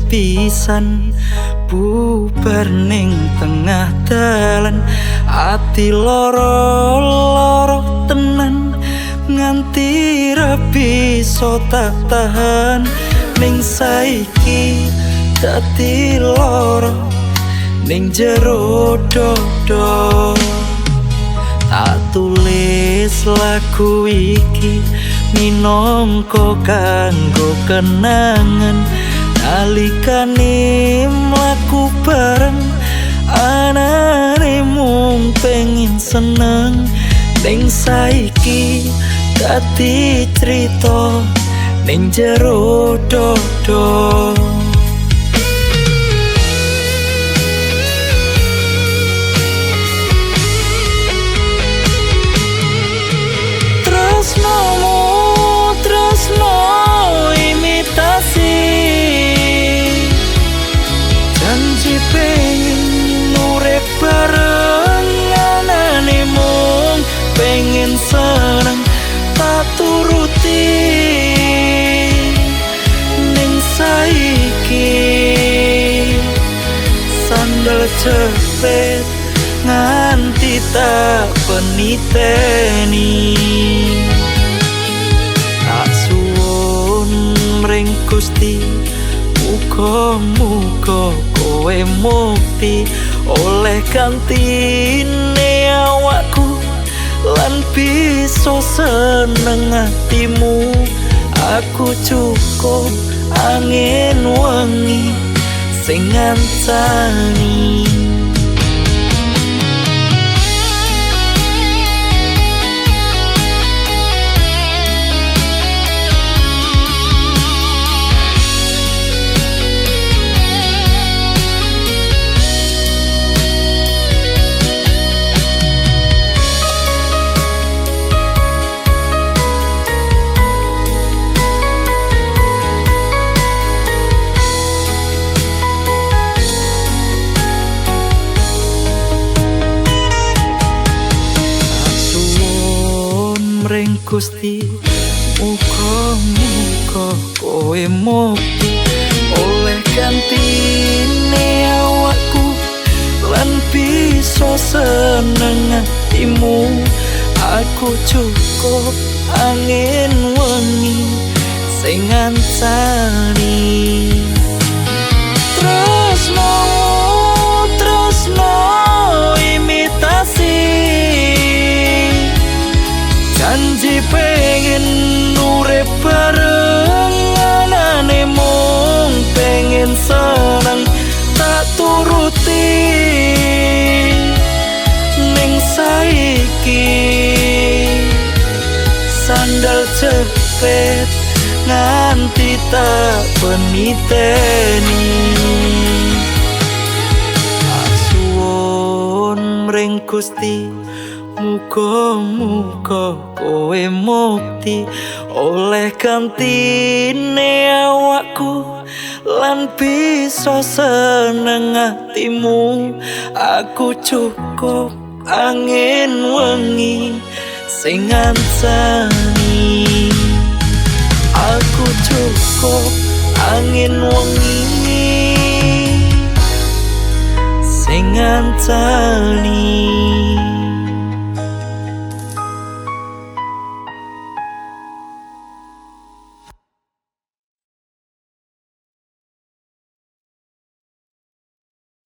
sepisan bubar ning tengah dalan, ati loro loro tenan nganti ra bisa tak tahan. Ning saiki dadi loro ning jero dodo. Tak tulis lagu iki minangka kanggo kenangan, nalikane mlaku bareng anane mung pengin seneng. Ning saiki dadi crita ning jero dodo. Tresnomu tresno imitasi, janji pengen urip bareng anane mung pengen seneng tak turuti. Ning saiki sandal jepit nganti tak peniteni. Tak suwun mring Gusti, muga-muga kowe mukti oleh gantine awakku lan bisa seneng atimu. Aku cukup angin wengi sing ngancani. Mring Gusti, muga-muga kowe mukti oleh gantine awakku lan bisa seneng atimu. Aku cukup angin wengi sing ngancani. Tresno tresno imitasi, janji pengen urip bareng anane mung pengen seneng tak turuti. Ning saiki sandal jepit nganti tak peniteni. Tak suwun mring Gusti, muga-muga kowe mukti oleh gantine awakku lan bisa seneng atimu. Aku cukup angin wengi sing ngancani. Aku cukup angin wengi sing ngancani.